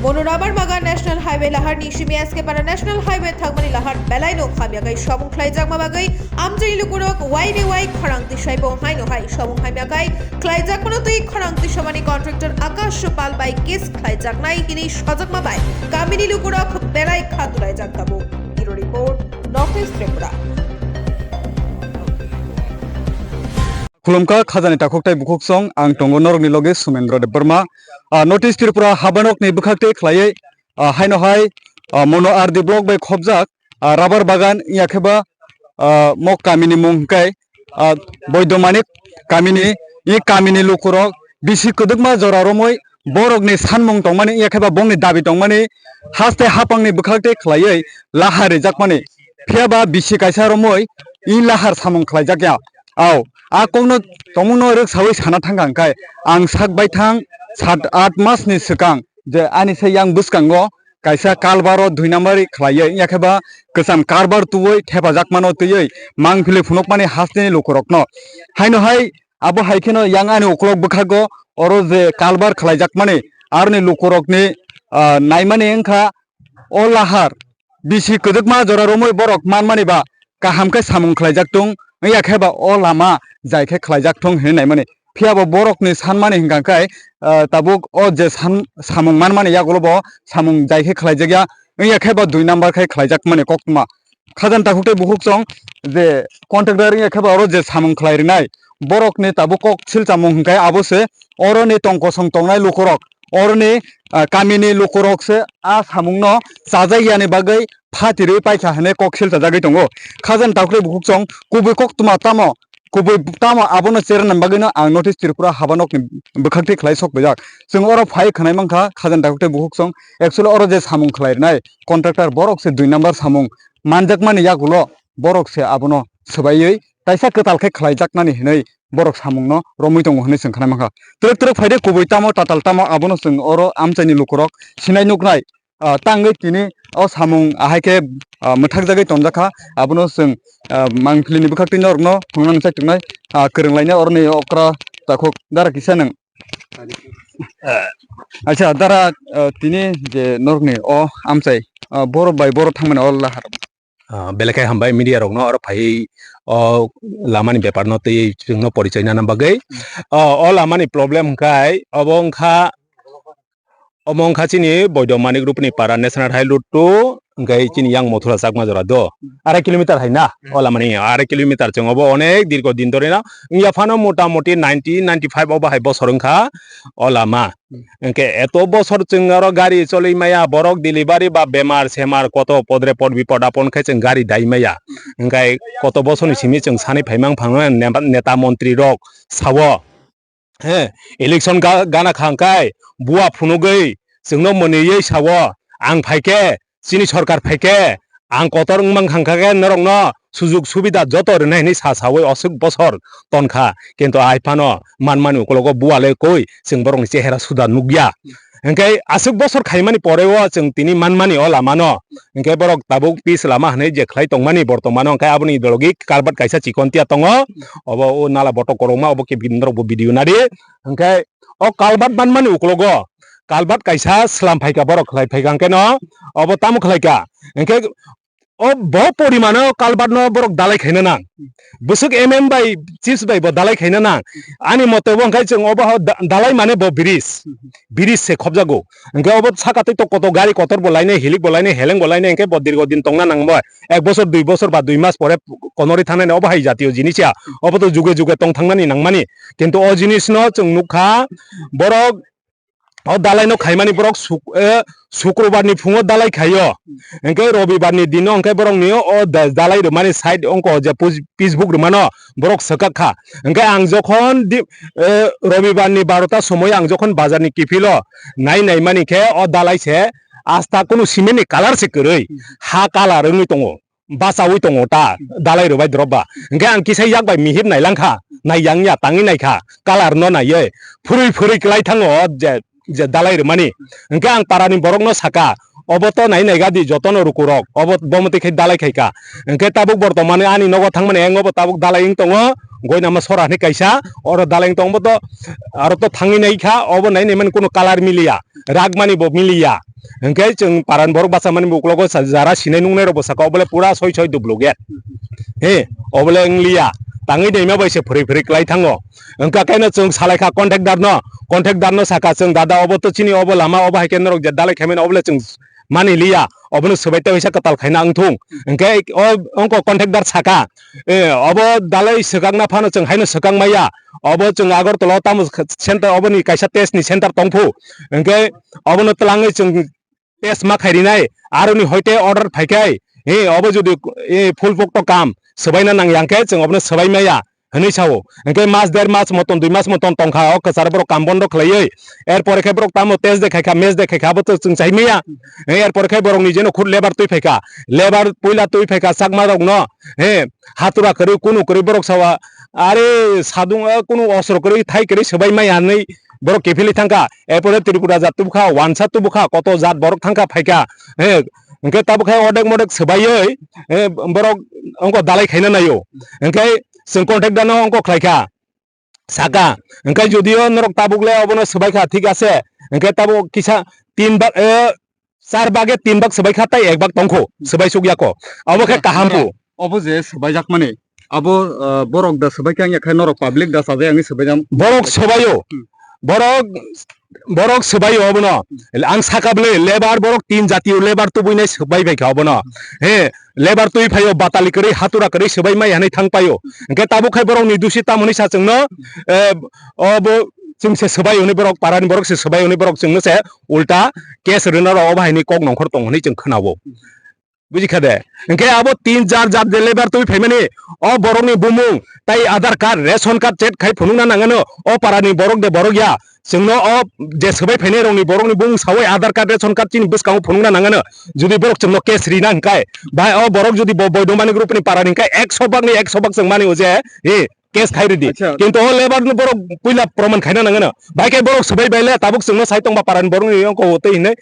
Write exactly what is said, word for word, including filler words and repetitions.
Bono Rabar Bagan National Highway lahar ni simi S K Para National Highway thangmani lahar belai no hamya kai samung khlaijakma bagwi amchaini lukurok Y B Y khorang tisai bo haino hai samung hamya kai khlaijakmano twi khorang tisamani contractor Akash Pal bai case khlaijaknai hini sojakma bai kamini lukurok belai khatulaijak tabuk. Bureau Report, North East Tripura. Khulumkha khajani takhuk tei bukhuk song, ang tongo norokni loge Sumendra Debbarma. Ah, North East Tripura habanokni bwkhak tei khlaiwi, ah, haino hai, ah, Mono R D block bai khopjak, ah, rubber bagan, wngya khe ba, ah, mo kamini mung hwnkhe, ah, Boidomanik kamini, i kamini lukurok bisi kwdwkma jora romwi borokni sanmung tongmani, wngya khe ba bongni dabi tongmani haste hapangni bwkhak tei khlaiwi lahar rijakmani. Phiya ba bisi kaisa romwi i lahar samung khlaijak ya. Au, a kokno tongmungno rwksawi sana thangkha hwnkhe ang sak baithang sat aath masni swkang je ani se yang bwskango kaisa kalbaro dui nambari khlaiwi, wngya khe ba kwcham karbar tubui thepajakmano twiwi mangpili phunukmani hasteni lukurokno. Haino hai abo hai kheno yang ani uklok bwkhago oro je kalbar khlaijakmani aroni lukurokni, ah, naimani wngkha o lahar bisi kwdwkma jora romwi borok manmani ba kaham khe samung khlaijak tung, wngya khe ba o lama jai khe khlaijak thung hinwi naimani. Phiya bo borokni sanmani hwnkha khe, ah, tabuk o je san-, samung manmani yagulo bo samung jai khe khlaijakya, wngya khe bo dui number khe khlaijakmani koktwma. Khajani takhuk tei bukhuk chwng je contractor wngya khe bo oro je samung khlai rwnai, borokni tabuk kok silchamung hwnkhe abo se oroni tong kosong tongnai lukurok, oroni, ah, kamini lukurok se a samungno chajakyani bagwi phatirwi paikha hwnwi kok silchajagwi tongo. Khajani takhuk tei bukhuk chwng kubui koktwma tamo, kubui tamo abono cherna bagwino ang North East Tripura habanokni bwkhak twi khlai sok phaijak. Chwng oro phai khwnai mankha khajani takhuk tei bukhuk chwng. Actually oro je samung khlai rwnai contractor borok se dui number samung manjakmani yagulo borok se abono swbaiwi taisa kwtal khe khlaijaknani hinwi borok samungno romwi tongo hinwi chwng khwnai mankha. Twrwk twrwk phaide kubui tamo tatal tamo abono chwng oro amchaini lukurok sinai nuknai, ah, tangwi tini o samung ahai khe, ah, mwthakjagwi tonjakha, abono chwng, ah, mangpili ni bwkhak twi norokno phunuknani chai tongnai, ah, kwrwng lainai oroni okra takhuk dara kisa nwng. Acha dara, ah, tini je norokni o amchai, ah, borok bai borok thangmani o lahar. Ah, belai khe hambai media rokno oro phaiwi o lamani bepar no twiwi chwngno porichoi nana bagwi. Hmm. O, o lamani problem hwnkhe obo wngkha, omo wngkha chini Boido Manik Rupni para National Highway two, hwnkhe chini yang Mothura Chakma jora do. Hmm. Arai kilometer hai na? Hmm. O lamani arai kilometer chwng obo onek dirgo din dhori na wngya phano mota moti ninety, ninety five obo hai bosor wngkha o lama. Hwnkhe eto bosor chwng oro gari choli maya, borok delivery ba bemar semar koto podre pod bipod apon khe chwng gari dai maya. Hwnkhe koto bosorni simi chwng sani phaimang phangno neta montri rok sao. He, election ga-, gana kha hwnkhe bua phunugwi chwngno mwnwiwi sao, ang phaikhe chini sorkar phaikhe ang kotor wngmang kha khe norokno sujug subida joto rwnai hinwi sa sawi oswk bosor tonkha, kintu ai phano manmani ukologo buale koi chwng borokni chehera suda nukya. Hwnkhe aswk bosor khaimani poreo chwng tini manmani o lamano, hwnkhe borok tabuk pis lama hinwi je khlai tongmani bortomano, hwnkhe aboni logi kalbat kaisa chikontia tongo, obo o nala botok korokma obo khe norokbo video nadi, hwnkhe o kalbat manmani ukologo kalbat kaisa slam phaikha, borok khlai phaikha, hwnkhe no obo tamo khlaikha, hwnkhe o bo porimano kalbat no borok dalai khaina nang, bwswk M M bai chips bai bo dalai khaina nang, ani mote bo hwnkhe chwng obo da-, dalai mane bo bridge, bridge se khobjago, hwnkhe obo saka tei to koto gari kotor bo lainai, hilik bo lainai, heleng bo lainai, hwnkhe bo dirgo din tongna nang bo ek bosor dui bosor ba dui mas pore konorwi thangnani obo hai jatiyo jinis ya, obo to juge juge tong thangnani nangmani, kintu o jinis no chwng nukha borok o dalai no khaimani borok suk-, eh, sukrobar ni phungo dalai khaio, hwnkhe robibar ni dino hwnkhe borok ni o da-, dalai rwmani side wngkha o je puj-, pitch book rwmano borok swkak kha, hwnkhe ang jokhon di-, eh, robibar ni barota somoi ang jokhon bazar ni kiphilo nai nai mani khe o dalai se asta kunu cement ni colour se kwrwi, ha colour wngwi tongo. Bachaui tongo ta, dalai rwbai drop ba. Hwnkhe ang kisa yak bai mihip nailang kha, naiyang ya tangwi nai kha, colour no naiwi phurwi phurwi klai thango o je, je dalai rwmani. Hwnkhe ang para ni borok no saka, obo to nai nai gadi joto no rukurok, obo bomo twi khai dalai khai kha. Hwnkhe tabuk bortomani ani nogo thangmani ang obo tabuk dalai wng tongo, goinama sora hinwi kaisa, oro dalai wng tongo, obo to aro to thangwi nai kha, obo nai nai mani kunu colour miliya, ragmani bo miliya. Hwnkhe chwng paran borok bachamani buklogo sa-, jara sinai nungnai rokbo saka, obole pura soi soi duplicate. He, obole wngliya. Tangwi deima bai se phwrwi phwrwi klai thango. Hwnkha khe no chwng salai kha contractor no, contractor no saka chwng, "Dada, obo to chini obo lama, obo hai khe norok je dalai khaimani, obole chwng mani liya, obono swbai tei waisa kwtal khaina wngthung." Hwnkhe o, ongko contractor saka, "Eh, obo dalai swkakna phano chwng haino swkak maya, obo chwng Agartala o tamo center, oboni kaisa test ni center tongphu, hwnkhe obono twlangwi chwng test ma khai rinai, aroni hoite order phaikhai, eh, obo jodi, eh, full pokto kam swbaina nang yang khe chwng obono swbai maya," hwnwi sao. Hwnkhe mas der mas moton, dui mas moton tongkha o kwcharo borok kam bondo khlaiwi. Erpore khe borok tamo test de khaikha, mes de khaikha, abo to chwng chai maya. Eh, erpore khe borok ni jeno khud lebar twi phaikha, lebar puila twi phaikha chakma rokno, he, hatura kwrwi kunu kwrwi borok sawa, "Are sadung, eh, kunu osro kwrwi thai kwrwi swbai maya," hwnwi borok kiphilwi thangkha. Erpore Tripura jat tubukha, wansa tubukha, koto jat borok thangkha phaikha. He, hwnkhe tabuk khe odek modek swbaiwi, he, borok ongko dalai khaina naio. Hwnkhe chwng contractor no ongko khlaikha, saka. Hwnkhe jodio norok tabuk le obono swbaikha, thik ase. Hwnkhe tabuk kisa tin bak, eh, char bage tin bak swbaikha, tai ek bak tongkho, swbai sukyako. Abo khe kaham pu. Obo je swbaijakmani, abo, ah, borok da swbai khe wngya khe norok public da chajai wngwi swbaijak. Borok swbaio. Hmm. Borok, borok swbaio obono. Ang saka bwle lebar borok tin jatio lebar tubuinai swbai bai kha obono. He, lebar twi phaio batali kwrwi hatura kwrwi swbai mai hanai thang paio. Hwnkhe tabuk khai borok ni dusi tamoni sa chwngno, eh, obo chwng se swbai hwnwi borok parani borok se swbai hwnwi borok chwngno se ulta case rwna rw obo haini kok nongkhor tong hwnwi chwng khwnao. Buji kha de? Hwnkhe abo tin jar jar je lebar twi phaimani, o borokni bumung tai Aadhaar card, ration card check khai phunukna nangano, o parani borok de borok ya. Chwngno o je swbai phainai rokni borokni bumung sawi Aadhaar card, ration card chini bwskango phunukna nangano. Jodi borok chwngno case rina hwnkhe, bai o borok jodi bo boido mani group ni parani hwnkhe ekso bak ni ekso bak chwng mani o je, e, case khai ridi. Acha. Kintu o lebar no borok puila proman khaina nangano. Bai khe borok swbai bai le tabuk chwngno sai tongba parani borokni ongko o tei hinwi.